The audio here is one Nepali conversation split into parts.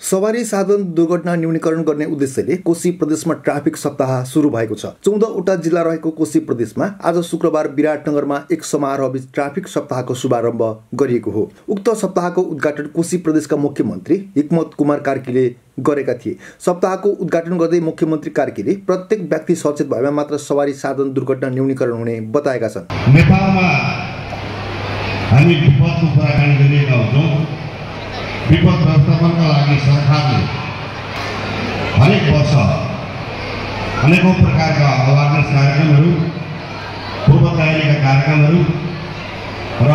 सवारी साधन दुर्घटना न्यूनीकरण गर्ने उद्देश्यले कोशी प्रदेशमा ट्राफिक सप्ताह सुरु भएको छ। 14वटा जिल्ला रहेको कोशी प्रदेशमा आज शुक्रबार विराटनगरमा एक समारोहबीच ट्राफिक सप्ताहको शुभारम्भ गरिएको हो। उक्त सप्ताहको उद्घाटन कोशी प्रदेशका मुख्यमन्त्री हिक्मत कुमार कार्कीले गरेका थिए। सप्ताहको उद्घाटन गर्दै मुख्यमन्त्री कार्कीले प्रत्येक व्यक्ति सचेत भएमा मात्र सवारी साधन दुर्घटना न्यूनीकरण हुने बताएका छन्। नेपालमा हामी विपदको कुराकानी गरिरहेका हुन्छौँ। विपद व्यवस्थापनका लागि सरकारले हरेक वर्ष अनेकौं प्रकारका अवेरनेस कार्यक्रमहरू, पूर्व तयारीका कार्यक्रमहरू र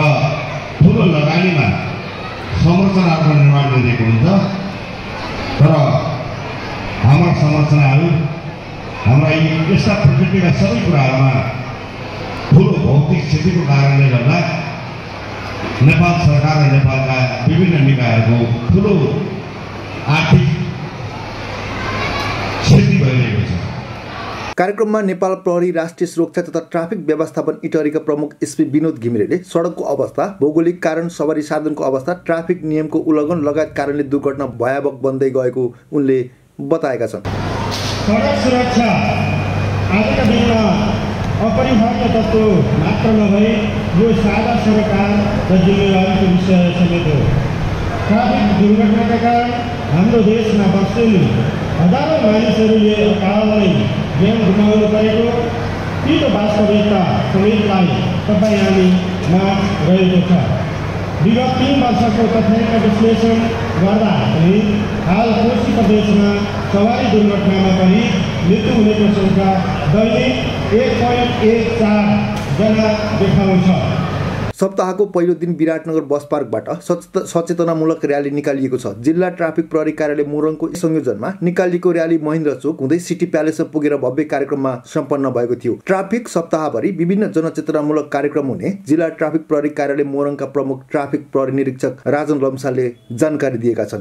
ठुलो लगानीमा संरचनाहरूको निर्माण गरिएको हुन्छ। तर हाम्रा संरचनाहरू, हाम्रा यस्ता प्रकृतिका सबै कुराहरूमा ठुलो भौतिक क्षतिको कारणले गर्दा नेपाल सरकार र नेपालका विभिन्न निकायहरूको ठुलो आर्थिक क्षति भइरहेको छ। कार्यक्रममा नेपाल प्रहरी, राष्ट्रिय सुरक्षा तथा ट्राफिक व्यवस्थापन इटरीका प्रमुख एसपी विनोद घिमिरेले सडकको अवस्था, भौगोलिक कारण, सवारी साधनको अवस्था, ट्राफिक नियमको उल्लङ्घन लगायत कारणले दुर्घटना भयावह बन्दै गएको उनले बताएका छन्। सडक सुरक्षा आजका दिनमा अपरिहार्य तत्त्व मात्र नभई यो साझा सरकार र जिम्मेवारीको विषय समेत हो। ट्राफिक दुर्घटनाका कारण हाम्रो देशमा वर्षेनी हजारौँ मानिसहरूले अकालमै ज्यान गुमाउनु परेको तीव्र वास्तविकता समेतलाई तपाईँ हामी माझ रहेको छ। विगत 3 वर्षको तथ्याङ्क विश्लेषण गर्दा पनि हाल कोशी प्रदेशमा सवारी दुर्घटनामा पनि मृत्यु हुनेको सङ्ख्या दैनिक 1.14 जना देखाउँछ। सप्ताहको पहिलो दिन विराटनगर बस पार्कबाट सचेतनामूलक र्याली निकालिएको छ। जिल्ला ट्राफिक प्रहरी कार्यालय मोरङको संयोजनमा निकालिएको र्याली महेन्द्र चोक हुँदै सिटी प्यालेसमा पुगेर भव्य कार्यक्रममा सम्पन्न भएको थियो। ट्राफिक सप्ताहभरि विभिन्न जनचेतनामूलक कार्यक्रम हुने जिल्ला ट्राफिक प्रहरी कार्यालय मोरङका प्रमुख ट्राफिक प्रहरी निरीक्षक राजन लम्सालले जानकारी दिएका छन्।